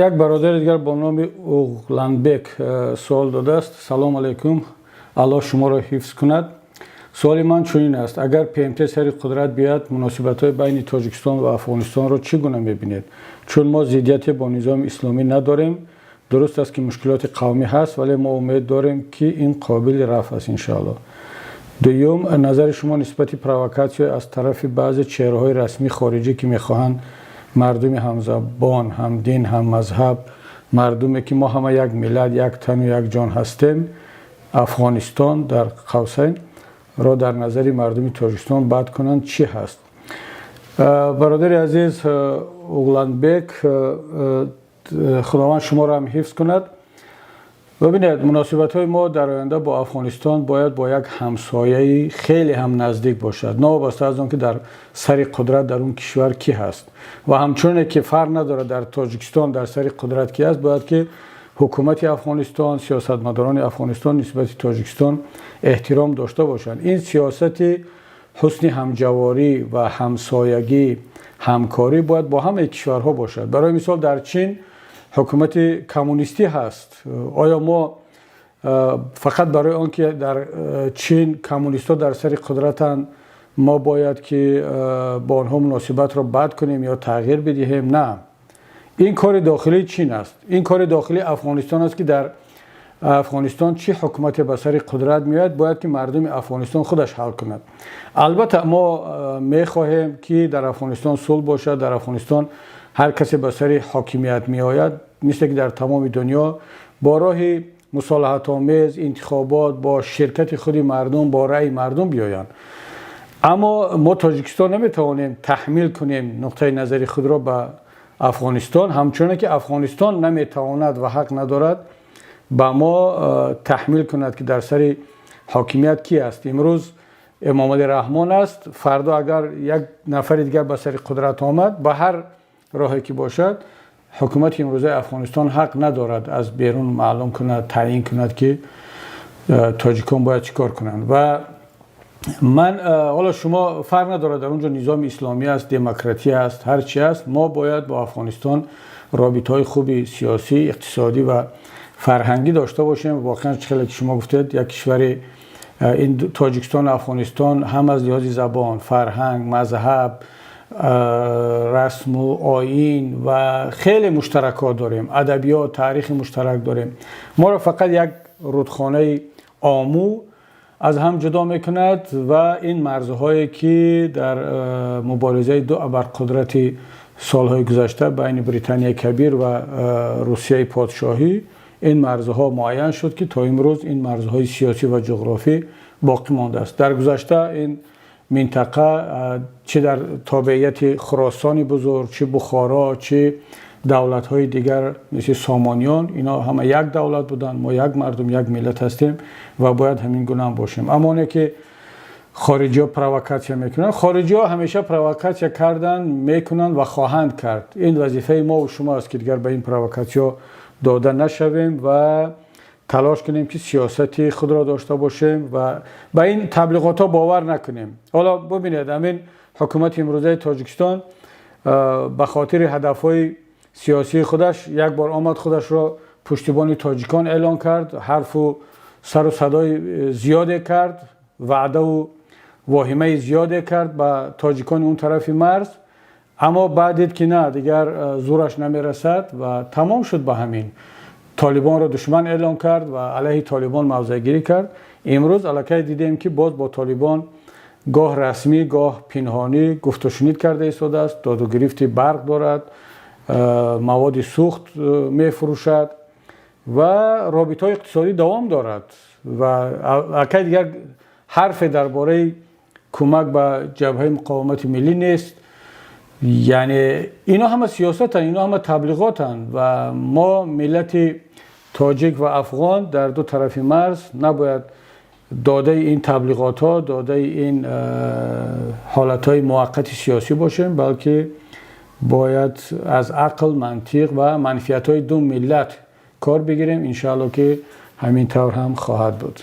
Як бародари дигар бо номи Уғланбек суол додааст: «Салом алайкум, Аллоҳ шуморо ҳифз кунад. Суоли ман чунин аст: агар ПМТ сари қудрат биёяд, муносибатҳои байни Тоҷикистон ва Афғонистонро чӣ гуна мебинед? Чун мо зиддияте бо низоми исломӣ надорем. Дуруст аст, ки мушкилоти қавмӣ ҳаст, вале мо умед дорем, ки ин қобили рафъ аст, иншоалло. Дуюм, назари шумо нисбати провокатсия аз тарафи баъзе чеҳраҳои расмии хориҷӣ, ки мехоҳанд мардуми ҳамзабон, ҳамдин, ҳаммазҳаб, мардуме ки мо ҳама як миллат, як тану як ҷон ҳастем, Афғонистон дар қавсайн ро дар назари мардуми Тоҷикистон бад кунанд, чӣ ҳаст?» Бародари азиз Уғланбек, Худованд шуморо ҳам ҳифз кунад. Бибинед, муносибатҳои мо дар оянда бо Афғонистон бояд бо як ҳамсояи хеле ҳам наздик бошад, новобаста аз он ки дар сари қудрат дар он кишвар кӣ ҳаст. Ва ҳамчуноне ки фарқ надорад, дар Тоҷикистон дар сари қудрат кӣ аст, бояд ки ҳукумати Афғонистон, сиёсатмадорони Афғонистон нисбати Тоҷикистон эҳтиром дошта бошанд. Ин сиёсати ҳусни ҳамҷаворӣ ва ҳамсоягӣ, ҳамкорӣ бояд бо ҳамаи кишварҳо бошад. Барои мисол, дар Чин ҳукумати коммунистӣ ҳаст. Оё мо фақат барои он ки дар Чин коммунистҳо дар сари қудратанд, мо бояд ки бо онҳо муносибатро бад кунем ё тағйир бидиҳем? На, ин кори дохилии Чин аст, ин кори дохилии Афғонистон аст, ки дар Афғонистон чӣ ҳукумате ба сари қудрат меояд, бояд ки мардуми Афғонистон худаш ҳал кунад. Албатта, мо мехоҳем, ки дар Афғонистон сулҳ бошад. Дар Афғонистон ҳар касе ба сари ҳокимият меояд, мисле ки дар тамоми дунё, бо роҳи мусолиҳатомез, интихобот, бо ширкати худи мардум, бо раъи мардум биёянд. Аммо мо, Тоҷикистон, наметавонем таҳмил кунем нуқтаи назари худро ба Афғонистон, ҳамчуноне ки Афғонистон наметавонад ва ҳақ надорад ба мо таҳмил кунад, ки дар сари ҳокимият кӣ аст. Имрӯз Эмомалӣ Раҳмон аст, фардо агар як нафари дигар ба сари қудрат омад, ба ҳар роҳе ки бошад, ҳукумати имрӯзаи Афғонистон ҳақ надорад аз берун маълум кунад, таъйин кунад, ки тоҷикон бояд чӣ кор кунанд. Ва ман ҳоло шумо фарқ надорад, дар он ҷо низоми исломӣ аст, демократия аст, ҳар чи аст, мо бояд бо Афғонистон робитаҳои хуби сиёсӣ, иқтисодӣ ва фарҳангӣ дошта бошем. Воқеан, чӣ хеле ки шумо гуфтед, як кишвари ин Тоҷикистон, Афғонистон ҳам аз лиҳози забон, фарҳанг, мазҳаб, расму оин ва хеле муштаракот дорем, адабиёт, таърихи муштарак дорем. Моро фақат як рудхонаи Омӯ аз ҳам ҷудо мекунад ва ин марзҳое ки дар муборизаи ду абарқудрати солҳои гузашта байни Британияи Кабир ва Русияи подшоҳӣ ин марзҳо муайян шуд, ки то имрӯз ин марзҳои сиёсӣ ва ҷуғрофӣ боқӣ мондааст. Дар гузашта ин минтақа чӣ дар тобеияти Хуросони бузург, чӣ Бухоро, чӣ давлатҳои дигар мисли Сомониён, ино ҳама як давлат буданд. Мо як мардум, як миллат ҳастем ва бояд ҳамин гуна ҳам бошем. Аммо оне ки хориҷиҳо провокатсия мекунанд, хориҷиҳо ҳамеша провокатсия карданд, мекунанд ва хоҳанд кард. Ин вазифаи мо шумо аст, ки дигар ба ин провокатсияҳо дода нашавем ва талош кунем, ки сиёсати худро дошта бошем ва ба ин таблиғотҳо бовар накунем. Ҳоло бубинед, ҳамин ҳукумати имрӯзаи Тоҷикистон ба хотири ҳадафҳои сиёсии худаш як бор омад, худашро пуштибони тоҷикон эълон кард, ҳарфу сару садои зиёде кард, ваъдаву воҳимаи зиёде кард ба тоҷикони он тарафи марз. Аммо баъд дид, ки на, дигар зӯраш намерасад ва тамом шуд. Ба ҳамин Толибонро душман эълон кард ва алайҳи Толибон мавзеъгирӣ кард. Имрӯз аллакай дидем, ки боз бо Толибон гоҳ расмӣ, гоҳ пинҳонӣ гуфтушунид карда истодааст, доду гирифти барқ дорад, маводи сӯхт мефурӯшад ва робитаҳои иқтисодӣ давом дорад. Ва аллакай дигар ҳарфе дар бораи кӯмак ба Ҷабҳаи муқовимати миллӣ нест. Яъне ино ҳама сиёсатанд, ино ҳама таблиғотанд ва мо, миллати тоҷик ва афғон дар ду тарафи марз, набояд додаи ин таблиғотҳо, додаи ин ҳолатҳои муваққати сиёсӣ бошем, балки бояд аз ақл, мантиқ ва манфиатҳои ду миллат кор бигирем. Иншоалло, ки ҳамин тавр ҳам хоҳад буд.